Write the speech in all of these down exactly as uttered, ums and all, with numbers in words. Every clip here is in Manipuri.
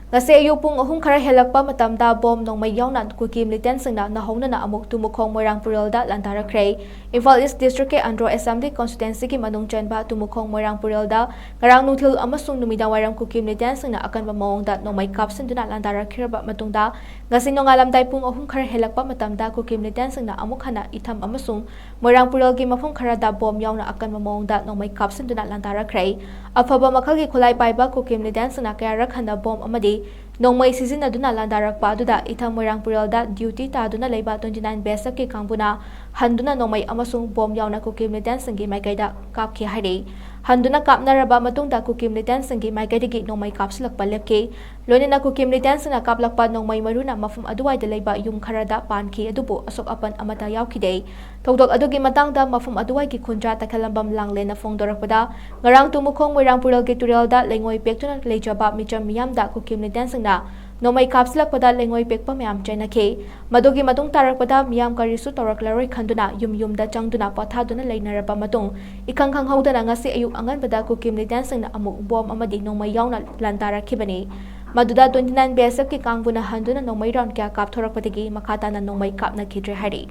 ꯉꯁꯤ ꯑꯌꯨꯛ ꯄꯨꯡ ꯑꯍꯨꯝ ꯈꯔ ꯍꯦꯜꯂꯛꯄ ꯃꯇꯝꯗ ꯕꯣꯝ ꯅꯣꯡꯃꯩ ꯌꯥꯎꯅ ꯀꯨꯀꯤ ꯃꯤꯂꯤꯇꯦꯟꯁꯤꯡꯅ ꯅꯧꯍꯧꯅꯅ ꯑꯃꯨꯛ ꯇꯨꯃꯨꯈꯣꯡ ꯃꯣꯏꯔꯥꯡ ꯄꯨꯔꯦꯜꯗ ꯂꯥꯟꯗꯥꯔꯛꯈ꯭ꯔꯦ꯫ ꯏꯝꯐꯥꯜ ꯏꯁ ꯗꯤꯁꯇ꯭ꯔꯤꯛꯀꯤ ꯑꯟꯗ꯭ꯔꯣ ꯑꯦꯁꯦꯝꯕ꯭ꯂꯤ ꯀꯣꯟꯁꯇꯤꯇ꯭ꯋꯦꯟꯁꯤꯒꯤ ꯃꯅꯨꯡ ꯆꯟꯕ ꯇꯨꯃꯨꯈꯣꯡ ꯃꯣꯏꯔꯥꯡ ꯄꯨꯔꯦꯜꯗ ꯉꯔꯥꯡ ꯅꯨꯡꯊꯤꯜ ꯑꯃꯁꯨꯡ ꯅꯨꯃꯤꯗꯥꯡ ꯋꯥꯏꯔꯝ ꯀꯨꯀꯤ ꯃꯤꯂꯤꯇꯦꯟꯁꯤꯡꯅ ꯑꯀꯟꯕ ꯃꯑꯣꯡꯗ ꯅꯣꯡꯃꯩ ꯀꯥꯞꯁꯤꯟꯗꯨꯅ ꯂꯥꯟꯗꯥꯔꯛꯈꯤꯔꯕ ꯃꯇꯨꯡꯗ, ꯉꯁꯤ ꯅꯣꯡꯉꯥꯜꯂꯝꯗꯥꯏ ꯄꯨꯡ ꯑꯍꯨꯝ ꯈꯔ ꯍꯦꯜꯂꯛꯄ ꯃꯇꯝꯗ ꯀꯨꯀꯤ ꯃꯤꯂꯤꯇꯦꯟꯁꯤꯡꯅ ꯑꯃꯨꯛ ꯍꯟꯅ ꯏꯊꯝ ꯑꯃꯁꯨꯡ ꯃꯣꯏꯔꯥꯡ ꯄꯨꯔꯦꯜꯒꯤ ꯃꯐꯝ ꯈꯔꯗ ꯕꯣꯝ ꯌꯥꯎꯅ ꯑꯀꯟꯕ ꯃꯑꯣꯡꯗ ꯅꯣꯡꯃꯩ ꯀꯥꯞꯁꯤꯟꯗꯨꯅ ꯂꯥꯟꯗꯥꯔꯛꯈ꯭ꯔꯦ꯫ ꯑꯐꯕ ꯃꯈꯜꯒꯤ ꯈꯨꯠꯂꯥꯏ ꯄꯥꯏꯕ ꯀꯨꯀꯤ ꯃꯤꯂꯤꯇꯦꯟꯁꯤꯡꯅ ꯀꯌꯥꯔꯛ ꯍꯟꯅ ꯕꯣꯝ ꯑꯃꯗꯤ ꯅꯣꯡꯃꯩ ꯁꯤꯖꯤꯟꯅꯗꯨꯅ ꯂꯥꯟꯗꯥꯔꯛꯄ ꯑꯗꯨꯗ ꯏꯊꯝ ꯃꯣꯏꯔꯥꯡ ꯄꯨꯔꯦꯜꯗ ꯗ꯭ꯌꯨꯇꯤ ꯇꯥꯗꯨꯅ ꯂꯩꯕ ꯇ꯭ꯋꯦꯟꯇꯤ ꯅꯥꯏꯟ ꯕꯤ ꯑꯦꯁ ꯑꯦꯐꯀꯤ ꯀꯥꯡꯕꯨꯅ ꯍꯟꯗꯨꯅ ꯅꯣꯡꯃꯩ ꯑꯃꯁꯨꯡ ꯕꯣꯝ ꯌꯥꯎꯅ ꯀꯨꯀꯤ ꯃꯤꯂꯤꯇꯦꯟꯁꯤꯡꯒꯤ ꯃꯥꯏꯀꯩꯗ ꯀꯥꯞꯈꯤ ꯍꯥꯏꯔꯤ꯫ ꯍꯟꯗꯨꯅ ꯀꯥꯞꯅꯔꯕ ꯃꯇꯨꯡꯗ ꯀꯨꯀꯤ ꯃꯤꯂꯤꯇꯦꯟꯁꯤꯡꯒꯤ ꯃꯥꯏꯀꯩꯗꯒꯤ ꯅꯣꯡꯃꯩ ꯀꯥꯞꯁꯤꯜꯂꯛꯄ ꯂꯦꯞꯈꯤ꯫ ꯂꯣꯏꯅꯅ ꯀꯨꯀꯤ ꯃꯤꯂꯤꯇꯦꯟꯁꯤꯡꯅ ꯀꯥꯞꯂꯛꯄ ꯅꯣꯡꯃꯩ ꯃꯔꯨꯅ ꯃꯐꯝ ꯑꯗꯨꯋꯥꯏꯗ ꯂꯩꯕ ꯌꯨꯝ ꯈꯔꯗ ꯄꯥꯟꯈꯤ, ꯑꯗꯨꯕꯨ ꯑꯁꯣꯛ ꯑꯄꯟ ꯑꯃꯠꯇ ꯌꯥꯎꯈꯤꯗꯦ꯫ ꯊꯧꯗꯣꯛ ꯑꯗꯨꯒꯤ ꯃꯇꯥꯡꯗ ꯃꯐꯝ ꯑꯗꯨꯋꯥꯏꯒꯤ ꯈꯨꯟꯗ꯭ꯔꯥ ꯇꯈꯦꯜꯂꯝꯕꯝ ꯂꯥꯡꯂꯦꯟꯅ ꯐꯣꯡꯗꯣꯔꯛꯄꯗ, ꯉꯔꯥꯡ ꯇꯨꯃꯨꯈꯣꯡ ꯃꯣꯏꯔꯥꯡ ꯄꯨꯔꯦꯜꯒꯤ ꯇꯨꯔꯦꯜꯗ ꯂꯩꯉꯣꯏ ꯄꯦꯛꯇꯨꯅ ꯂꯩꯖꯕ ꯃꯤꯆꯝ ꯃꯤꯌꯥꯝꯗ ꯀꯨꯀꯤ ꯃꯤꯂꯤꯇꯦꯟꯁꯤꯡꯅ ꯅꯣꯡꯃꯩ ꯀꯥꯞꯁꯤꯜꯂꯛꯄꯗ ꯂꯩꯉꯣꯏ ꯄꯦꯛꯄ ꯃꯌꯥꯝ ꯆꯦꯟꯅꯈꯤ꯫ ꯃꯗꯨꯒꯤ ꯃꯇꯨꯡ ꯇꯥꯔꯛꯄꯗ ꯃꯤꯌꯥꯝ ꯀꯔꯤꯁꯨ ꯇꯧꯔꯛꯂꯔꯣꯏ ꯈꯟꯗꯨꯅ ꯌꯨꯝ ꯌꯨꯝꯗ ꯆꯪꯗꯨꯅ ꯄꯣꯊꯥꯗꯨꯅ ꯂꯩꯅꯔꯕ ꯃꯇꯨꯡ, ꯏꯈꯪ ꯈꯪꯍꯧꯗꯅ ꯉꯁꯤ ꯑꯌꯨꯛ ꯑꯉꯟꯕꯗ ꯀꯨꯀꯤ ꯃꯤꯂꯤꯇꯦꯟꯁꯤꯡꯅ ꯑꯃꯨꯛ ꯕꯣꯝ ꯑꯃꯗꯤ ꯅꯣꯡꯃꯩ ꯌꯥꯎꯅ ꯂꯥꯟꯗꯥꯔꯛꯈꯤꯕꯅꯤ꯫ ꯃꯗꯨꯗ ꯇ꯭ꯋꯦꯟꯇꯤ ꯅꯥꯏꯟ ꯕꯤ ꯑꯦꯁ ꯑꯦꯐꯀꯤ ꯀꯥꯡꯕꯨꯅ ꯍꯟꯗꯨꯅ ꯅꯣꯡꯃꯩ ꯔꯥꯎꯟ ꯀꯌꯥ ꯀꯥꯞꯊꯣꯔꯛꯄꯗꯒꯤ ꯃꯈꯥ ꯇꯥꯅ ꯅꯣꯡꯃꯩ ꯀꯥꯞꯅꯈꯤꯗ꯭ꯔꯦ ꯍꯥꯏꯔꯤ꯫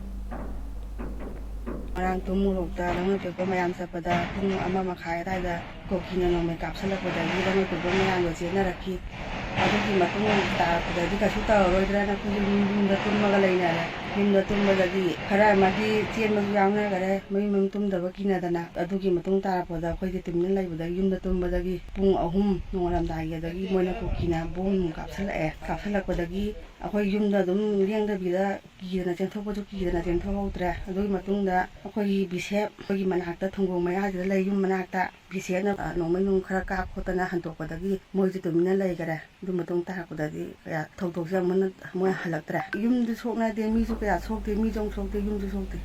ꯉꯔꯥꯡ ꯇꯨꯝꯃꯨꯔꯣꯛꯇ ꯂꯧꯅ ꯄꯦꯛꯄ ꯃꯌꯥꯝ ꯆꯠꯄꯗ ꯄꯨꯡ ꯑꯃ ꯃꯈꯥꯏ ꯑꯗꯨꯋꯥꯏꯗ ꯀꯨꯀꯤꯅ ꯅꯣꯡꯃꯩ ꯀꯥꯞꯁꯤꯜꯂꯛꯄꯗꯒꯤ ꯂꯧꯅ ꯄꯦꯛꯄ ꯃꯌꯥꯝꯗꯣ ꯆꯦꯟꯅꯔꯛꯈꯤ꯫ ꯑꯗꯨꯒꯤ ꯃꯇꯨꯡ ꯇꯥꯔꯛꯄꯗꯗꯤ ꯀꯩꯁꯨ ꯇꯧꯔꯔꯣꯏꯗ꯭ꯔꯅ ꯑꯩꯈꯣꯏꯁꯨ ꯌꯨꯝ, ꯌꯨꯝꯗ ꯇꯨꯝꯃꯒ ꯂꯩꯅꯔꯦ꯫ ꯌꯨꯝꯗ ꯇꯨꯝꯕꯗꯒꯤ ꯈꯔ ꯑꯃꯗꯤ ꯆꯦꯟꯕꯁꯨ ꯌꯥꯎꯅꯈꯔꯦ, ꯃꯌꯨꯝ ꯃꯅꯨꯡ ꯇꯨꯝꯗꯕ ꯀꯤꯅꯗꯅ꯫ ꯑꯗꯨꯒꯤ ꯃꯇꯨꯡ ꯇꯥꯔꯛꯄꯗ ꯑꯩꯈꯣꯏꯁꯦ ꯇꯨꯃꯤꯟꯅ ꯂꯩꯕꯗꯒꯤ, ꯌꯨꯝꯗ ꯇꯨꯝꯕꯗꯒꯤ ꯄꯨꯡ ꯑꯍꯨꯝ ꯅꯣꯡꯉꯥꯜꯂꯝꯗꯥꯏꯒꯤ ꯑꯗꯒꯤ ꯃꯣꯏꯅ ꯀꯨꯀꯤꯅ ꯕꯣꯝ ꯀꯥꯞꯁꯤꯜꯂꯛꯑꯦ꯫ ꯀꯥꯞꯁꯤꯜꯂꯛꯄꯗꯒꯤ ꯑꯩꯈꯣꯏ ꯌꯨꯝꯗ ꯑꯗꯨꯝ ꯂꯦꯡꯗꯕꯤꯗ ꯀꯤꯗꯅ ꯆꯦꯟꯊꯣꯛꯄꯁꯨ ꯀꯤꯗꯅ ꯆꯦꯟꯊꯣꯛꯍꯧꯗ꯭ꯔꯦ꯫ ꯑꯗꯨꯒꯤ ꯃꯇꯨꯡꯗ ꯑꯩꯈꯣꯏꯒꯤ ꯕꯤꯁꯦꯞ, ꯑꯩꯈꯣꯏꯒꯤ ꯃꯅꯥꯛꯇ ꯊꯣꯡꯒꯣꯡ ꯃꯌꯥꯁꯤꯗ ꯂꯩ, ꯌꯨꯝ ꯃꯅꯥꯛꯇ ꯕꯤꯁꯦꯞꯅ, ꯑ, ꯅꯣꯡꯃꯩ ꯅꯨꯡ ꯈꯔ ꯀꯥꯞ ꯈꯣꯠꯇꯅ ꯍꯟꯗꯣꯛꯄꯗꯒꯤ ꯃꯣꯏꯁꯨ ꯇꯨꯃꯤꯟꯅ ꯂꯩꯈꯔꯦ꯫ ꯑꯗꯨ ꯃꯇꯨꯡ ꯇꯥꯔꯛꯄꯗꯗꯤ ꯀꯌꯥ ꯊꯧꯗꯣꯛꯁꯦ ꯑꯃꯨꯛ ꯍꯟꯅ ꯃꯣꯏ ꯍꯜꯂꯛꯇ꯭ꯔꯦ꯫ ꯌꯨꯝꯗꯤ ꯁꯣꯛꯅꯗꯦ, ꯃꯤꯁꯨ ꯀꯌꯥ ꯁꯣꯛꯇꯦ, ꯃꯤꯁꯨ ꯑꯃꯨꯛ ꯁꯣꯛꯇꯦ, ꯌꯨꯝꯁꯨ ꯁꯣꯛꯇꯦ꯫